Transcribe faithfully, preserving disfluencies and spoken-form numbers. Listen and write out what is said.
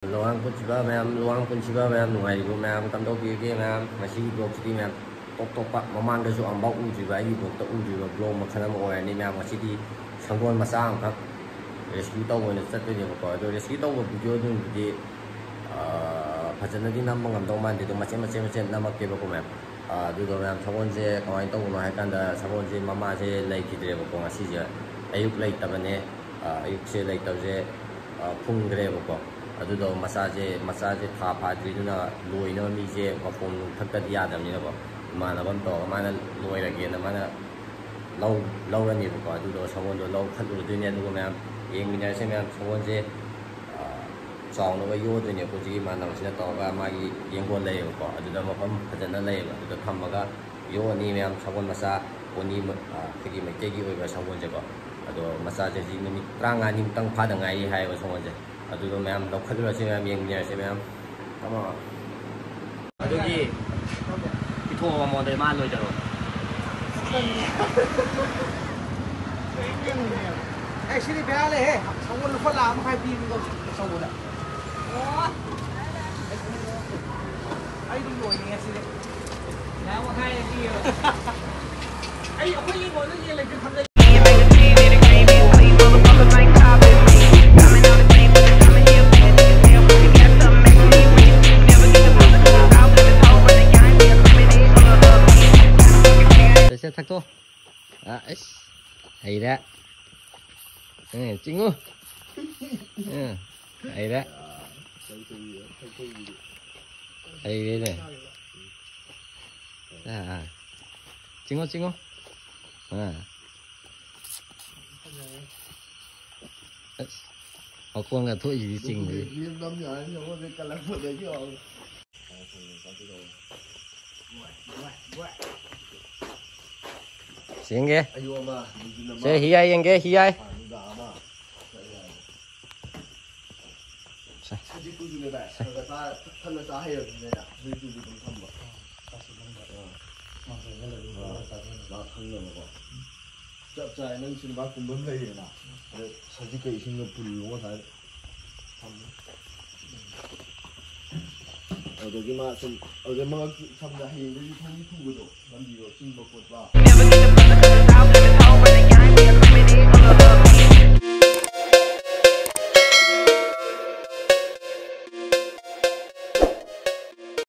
ꯂꯋꯥꯡ ꯄꯨꯟꯁꯤꯕ ꯃꯌꯥꯝ, ꯂꯋꯥꯡ ꯄꯨꯟꯁꯤꯕ ꯃꯌꯥꯝ, ꯅꯨꯡꯉꯥꯏꯔꯤꯕꯣ ꯃꯌꯥꯝ? ꯀꯝꯗꯧꯕꯤꯔꯤꯒꯦ ꯃꯌꯥꯝ? ꯉꯁꯤꯒꯤ vlogꯁꯤꯗꯤ ꯃꯌꯥꯝ ꯇꯣꯞ ꯇꯣꯞꯄ, ꯃꯃꯥꯡꯗꯁꯨ ꯑꯃꯨꯛꯐꯥꯎ ꯎꯗ꯭ꯔꯤꯕ, ꯑꯩꯒꯤ vlogꯇ ꯎꯗ꯭ꯔꯤꯕ vlog ꯃꯈꯜ ꯑꯃ ꯑꯣꯏꯔꯅꯤ ꯃꯌꯥꯝ꯫ ꯉꯁꯤꯗꯤ ꯁꯪꯒꯣꯜ ꯃꯆꯥ ꯑꯃꯈꯛ rescue ꯇꯧꯕ ꯑꯣꯏꯅ ꯆꯠꯇꯣꯏꯅꯦꯕꯀꯣ꯫ ꯑꯗꯣ rescue ꯇꯧꯕ videoꯗꯨꯕꯨꯗꯤ, ꯑꯥ, ꯐꯖꯅꯗꯤ ꯅꯝꯕ ꯉꯝꯗꯧ ꯃꯥꯟꯗꯦ꯫ ꯑꯗꯣ ꯃꯆꯦꯠ ꯃꯆꯦꯠ ꯃꯆꯦꯠ ꯅꯝꯃꯛꯀꯦꯕꯀꯣ ꯃꯌꯥꯝ꯫ ꯑꯥ, ꯑꯗꯨꯗꯣ ꯃꯌꯥꯝ, ꯁꯒꯣꯜꯁꯦ ꯀꯃꯥꯏꯅ ꯇꯧꯕꯅꯣ ꯍꯥꯏ ꯀꯥꯟꯗ, ꯁꯒꯣꯜꯁꯦ ꯃꯃꯥꯁꯦ ꯂꯩꯈꯤꯗ꯭ꯔꯦꯕꯀꯣ ꯉꯁꯤꯁꯦ꯫ ꯑꯌꯨꯛ ꯂꯩꯇꯕꯅꯦ꯫ ꯑꯥ, ꯑꯌꯨꯛꯁꯦ ꯂꯩꯇꯕꯁꯦ, ꯑꯥ, ꯐꯨꯝꯈ꯭ꯔꯦꯕꯀꯣ꯫ ꯑꯗꯨꯗꯣ ꯃꯆꯥꯁꯦ, ꯃꯆꯥꯁꯦ ꯊꯥ ꯐꯥꯗ꯭ꯔꯤꯗꯨꯅ ꯂꯣꯏꯅꯕ ꯃꯤꯁꯦ ꯃꯄꯣꯝ ꯅꯨꯡꯊꯛꯇꯗꯤ ꯌꯥꯗꯕꯅꯤꯅꯀꯣ, ꯏꯃꯥꯟꯅꯕ ꯑꯃ ꯇꯧꯔꯒ ꯃꯥꯅ ꯂꯣꯏꯔꯒꯦꯅ ꯃꯥꯅ ꯂꯧ-, ꯂꯧꯔꯅꯦꯕꯀꯣ꯫ ꯑꯗꯨꯗꯣ ꯁꯒꯣꯜꯗꯣ ꯂꯧ ꯈꯠꯂꯨꯔꯗꯣꯏꯅꯦ꯫ ꯑꯗꯨꯒ ꯃꯌꯥꯝ ꯌꯦꯡꯃꯤꯟꯅꯔꯁꯦ ꯃꯌꯥꯝ꯫ ꯁꯒꯣꯜꯁꯦ, ꯑꯥ, ꯆꯥꯎꯅꯕ ꯌꯣꯗꯣꯏꯅꯦ꯫ ꯑꯩꯈꯣꯏꯁꯤꯒꯤ ꯏꯃꯥꯟꯅꯕꯁꯤꯅ ꯇꯧꯔꯒ ꯃꯥꯒꯤ ꯌꯦꯡꯒꯣꯟ ꯂꯩꯌꯦꯕꯀꯣ, ꯑꯗꯨꯗ ꯃꯐꯝ ꯐꯖꯅ ꯂꯩꯌꯦꯕ, ꯑꯗꯨꯗ ꯊꯝꯃꯒ ꯌꯣꯛꯑꯅꯤ ꯃꯌꯥꯝ꯫ ꯁꯒꯣꯜ ꯃꯆꯥ ꯄꯣꯅꯤ ꯃ-, ꯑ, ꯑꯩꯈꯣꯏꯒꯤ ꯃꯩꯇꯩꯒꯤ ꯑꯣꯏꯕ ꯁꯒꯣꯜꯁꯦꯀꯣ꯫ ꯑꯗꯣ ꯃꯆꯥꯁꯦ ꯍꯧꯖꯤꯛ ꯅꯨꯃꯤꯠ ꯇꯔꯥꯃꯉꯥꯅꯤꯃꯨꯛꯇꯪ ꯐꯥꯗ ꯉꯥꯏꯔꯤ ꯍꯥꯏꯌꯦꯕ ꯁꯒꯣꯜꯁꯦ꯫ ꯑꯗꯨꯗꯣ ꯃꯌꯥꯝ ꯂꯧꯈꯠꯂꯨꯔꯁꯤ ꯃꯌꯥꯝ, ꯌꯦꯡꯃꯤꯟꯅꯔꯁꯤ ꯃꯌꯥꯝ꯫ ꯇꯥꯃꯣ꯫ ꯑꯗꯨꯒꯤ ꯄꯤꯊꯣꯛꯑꯣ ꯃꯉꯣꯟꯗ, ꯃꯥ ꯂꯣꯏꯖꯔꯣ꯫ ꯑꯦ, ꯁꯤꯗꯤ ꯕꯦꯔꯥ ꯂꯩꯍꯦ꯫ ꯁꯒꯣꯜ ꯂꯨꯄꯥ ꯂꯥꯈ ꯃꯈꯥꯏ ꯄꯤꯕꯅꯤꯀꯣ ꯑꯆꯧꯕꯗ꯫ ꯑꯣ꯫ ꯑꯩ ꯑꯗꯨꯝ ꯂꯣꯏꯅꯤꯡꯉꯦ ꯁꯤꯗꯤ꯫ ꯂꯥꯈ ꯃꯈꯥꯏ ꯄꯤꯌꯦꯕ꯫ ꯑꯩ, ꯑꯩꯈꯣꯏ ꯌꯦꯡꯒꯣꯟꯗ ꯌꯦꯟ ꯂꯩꯇ꯭ꯔꯦ ꯈꯪꯗꯦ꯫ ꯁꯦ, ꯁꯦ, ꯊꯛꯇꯣꯛ꯫ ꯑ, ꯑꯩꯁ, ꯍꯩꯔꯦ꯫ ꯑꯦ, ꯆꯤꯡꯉꯨ꯫ ꯑꯦ, ꯍꯩꯔꯦ꯫ ꯍꯩꯔꯦꯅꯦ꯫ ꯑ, ꯑ꯫ ꯆꯤꯡꯉꯨ, ꯆꯤꯡꯉꯨ꯫ ꯑ꯫ ꯑꯁ, ꯃꯈꯣꯡꯒ ꯊꯣꯛꯏꯁꯤꯗꯤ ꯆꯤꯡꯗꯤ꯫ ꯌꯦꯡꯒꯦ꯫ ꯑꯌꯨꯛ ꯑꯃ, ꯅꯨꯡꯊꯤꯜ ꯑꯃ꯫ ꯁꯦ, ꯍꯤꯌꯥꯏ ꯌꯦꯡꯒꯦ, ꯍꯤꯌꯥꯏ꯫ ꯑꯥ, ꯅꯨꯡꯗꯥꯡ ꯑꯃ꯫ ꯁꯦ꯫ ꯁꯖꯤꯛꯇꯨꯁꯨꯅꯦ ꯚꯥꯏ, ꯁꯦ꯫ ꯈꯔ ꯈꯔ ꯆꯥ-, ꯊꯛ-, ꯊꯛꯅ ꯆꯥ ꯍꯩꯔꯕꯅꯤꯅꯅꯦ, ꯁꯖꯤꯛꯇꯨꯁꯨ ꯑꯗꯨꯝ ꯊꯝꯕ꯫ ꯑꯥ꯫ ꯃꯥ ꯈꯪꯅꯕꯀꯣ꯫ ꯆꯞ ꯆꯥꯏ, ꯅꯪ ꯁꯤꯅꯦꯃꯥ ꯀꯨꯝꯕ ꯑꯃ ꯂꯩꯔꯦꯅ꯫ ꯑꯗ ꯁꯖꯤꯛꯀ ꯏꯁꯤꯡꯒ ꯄꯨꯜꯂꯣ ꯉꯁꯥꯏ ꯊꯝꯃꯦ꯫ ꯑꯗꯨꯗꯒꯤ ꯃꯥ ꯁꯨꯝ, ꯑꯗꯨꯗꯩ ꯃꯉꯛ ꯁꯝꯅ ꯍꯌꯦꯡꯗꯒꯤ ꯊꯧꯔꯤ ꯄꯨꯕꯗꯣ, ꯂꯝꯕꯤꯗꯣ ꯆꯤꯡꯕ ꯈꯣꯠꯄ꯫